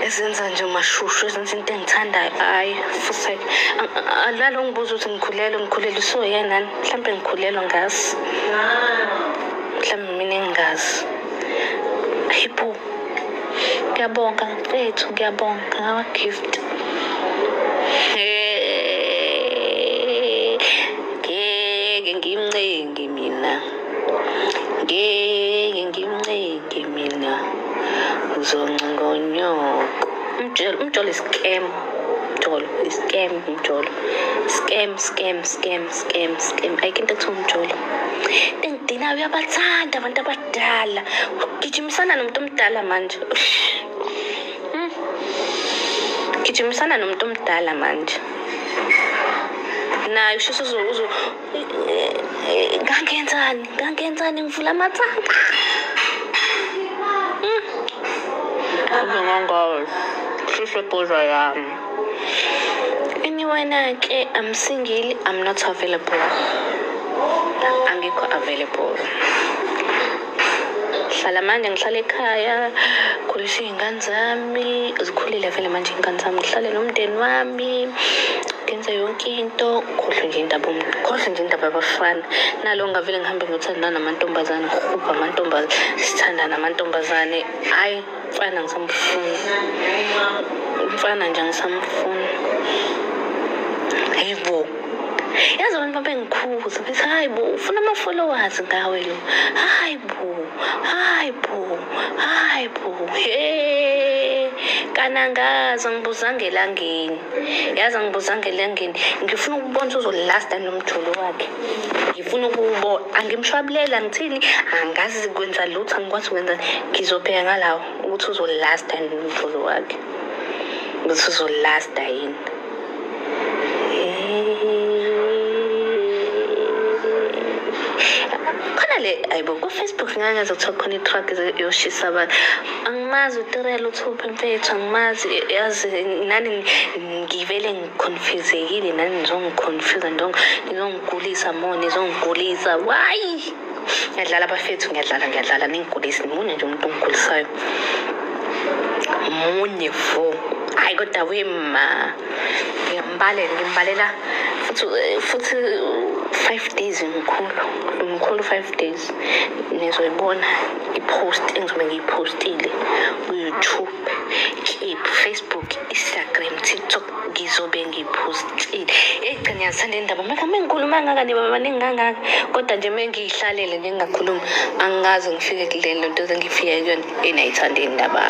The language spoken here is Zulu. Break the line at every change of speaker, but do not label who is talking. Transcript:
Ezenza nje mashushu, ezenza into engithandayo. Hhayi, fuseke. Alalo ngibuza ukuthi ngikhulelwe, ngikhuleliswe yenani? Mhlampe ngikhulelwe ngazi. Mhlambe mina engingazi. Hayibo. Ngiyabonga mfethu, ngiyabonga ngama-gift. Ngeke ngimncenge mina. Ngeke ngimncenge mina. Uzoncenga unyoko. Umjolo, umjolo is-scam. Umjolo is-scam, umjolo. Scam, scam, scam, scam, scam. Ayikho into ekuthiwa umjolo. Into engidinayo uyabathanda abantu abadala. Gijimisana nomuntu omdala manje. Gijimisana nomuntu omdala manje. Naye ushisa uzo uzo ngangenzani ngangenzani ngivula amathanga. Ngangawe. Sise poza yami. Anyway na-ke I'm single, I'm not available. Angikho available. Hlala manje ngihlala ekhaya, khulisa iy'ngane zami, zikhulile vele manje iy'ngane zami, ngihlale nomndeni wami, ngenze yonke into, khohlwe nje indaba khohlwe nje indaba yabafana. Nalo ngavele ngihambe ngiyothandana namantombazane, ngihubhe amantombazane, sithandane namantombazane, hhayi mfana ngisamfuni. Umfana nje angisamfuni. Hheyi bo. Yazi abantu babengikhuza bethi hayi bo ufuna ama-followers ngawe lo. Hayi bo, hayi bo, hayi bo. He. Kanti angazi angibuzanga elangeni. Yazi angibuzanga elangeni. Ngifuna ukubona ukuthi uzolasta nomjolo wakhe. Ngifuna ukuwubona. Angimshwabuleli angithini, angazi kwenza lutho, angikwazi ukwenza. Ngizobheka ngalawo ukuthi uzolasta yini nomjolo wakhe. Ukuthi uzolasta yini. Khona le ayibo ku-Facebook ngake ngezwa kuthiwa khona i-truck yoshisa abantu. Angimazi uTirelo uthuphi mfethu angimazi yazi nani ngivele ngiconfusekile nani nizongiconfuse nizongigulisa more nizongigulisa why? Ngiyadlala bafethu ngiyadlala ngiyadlala ningigulisi munye nje umuntu ongigulisayo. Munye vo. Hayi kodwa wema. Ngiyambalela ngimbalela futhi futhi 5 days mkhulu. Mkhulu 5 days. Nizoyibona i-post engizobe ngiyipostile ku-YouTube, Facebook, Instagram, TikTok ngizobe ngipostile. Eyi cha ngiyazithanda indaba. Uma ngikhuluma kangaka niba baningi kangaka. Kodwa nje uma ngiyihlalele nje ngingakhulumi angikaze ngifike kule nto engifike kuyona enayithanda indaba.